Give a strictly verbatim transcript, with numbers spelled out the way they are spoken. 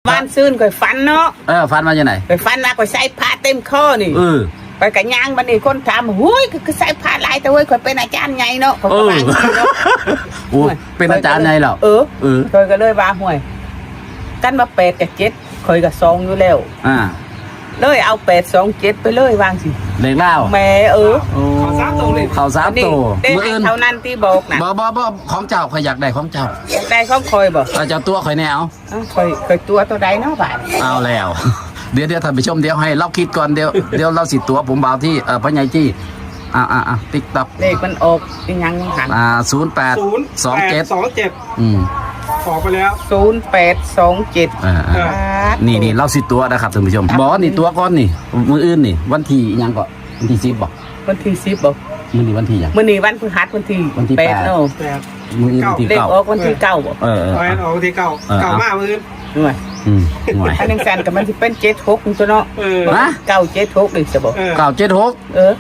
บ้านซื่นข่อยฝันเนาะ เออ ฝันว่าจังได๋ ข่อยฝันว่าข่อยใส่ผ้าเต็มคอนี่ เออ ข่อยก็ย่าง บัดนี้คนถาม "โอ้ย คือ คือใส่ผ้าหลายแต่เว้ย ข่อยเป็นอาจารย์ใหญ่เนาะ" ข่อยก็ว่าจังซี่เนาะ โอ้ เป็นอาจารย์ใหญ่แล้ว เออ เออ ข่อยก็เลยว่า "ห้วย กันว่าแปดกับเจ็ด ข่อยก็สองอยู่แล้ว" อ่า เลยเอาแปดสองเจ็ดไปเลยว่าจังซี่ เลขลาว แหม เออ โอ้ เข้าสามตัวเลย เข้าสามตัว นี่ มื้ออื่น เท่านั้นที่บอกนะ บ่ บ่ บ่ ของเจ้า ข่อยอยากได้ของเจ้า อยากได้ของข่อยบ่ เอา เจ้าตั๋วข่อยแหน่ เอา เอ้า ข่อย ข่อยตั๋วตัวใดเนาะบาด เอาแล้ว เดี๋ยว เดี๋ยวท่านผู้ชม เดี๋ยวให้เราคิดก่อน เดี๋ยว เดี๋ยวเราสิตั๋วผมบ่าวที่ เอ่อ พ่อใหญ่ที่ อ่า อ่า อ่า ติ๊กต๊อก เลขมันออกอีหยังหัน อ่า ศูนย์แปด ศูนย์แปด สองเจ็ด สองเจ็ด อืม ออกไปแล้ว ศูนย์แปดสองเจ็ด อ่า อ่า อ่า นี่ นี่ เราสิตั๋วนะครับท่านผู้ชม บอกว่านี่ตั๋วก่อนนี่ มื้ออื่นนี่ วันที่หยังก็ วันที่สิบบ่ วันที่สิบบ่ มื้อนี้วันที่หยัง มื้อนี้วันพฤหัส วันที่ วันที่ แปด แปด เนาะ แปด มื้ออื่นวันที่ เลข เก้า ออกวันที่เก้าบ่ เออ เออ เอาไว้ออกวันที่เก้า เออ เก้า เอา มามื้ออื่น หน่วย อืม หน่วย อันจังซั่นก็มันสิเป็นเจ็ดหกนี่ตัวเนาะ เออ ฮะ เก้าเจ็ดหกนี่ซะบ่ เออ เก้าเจ็ดหก เออ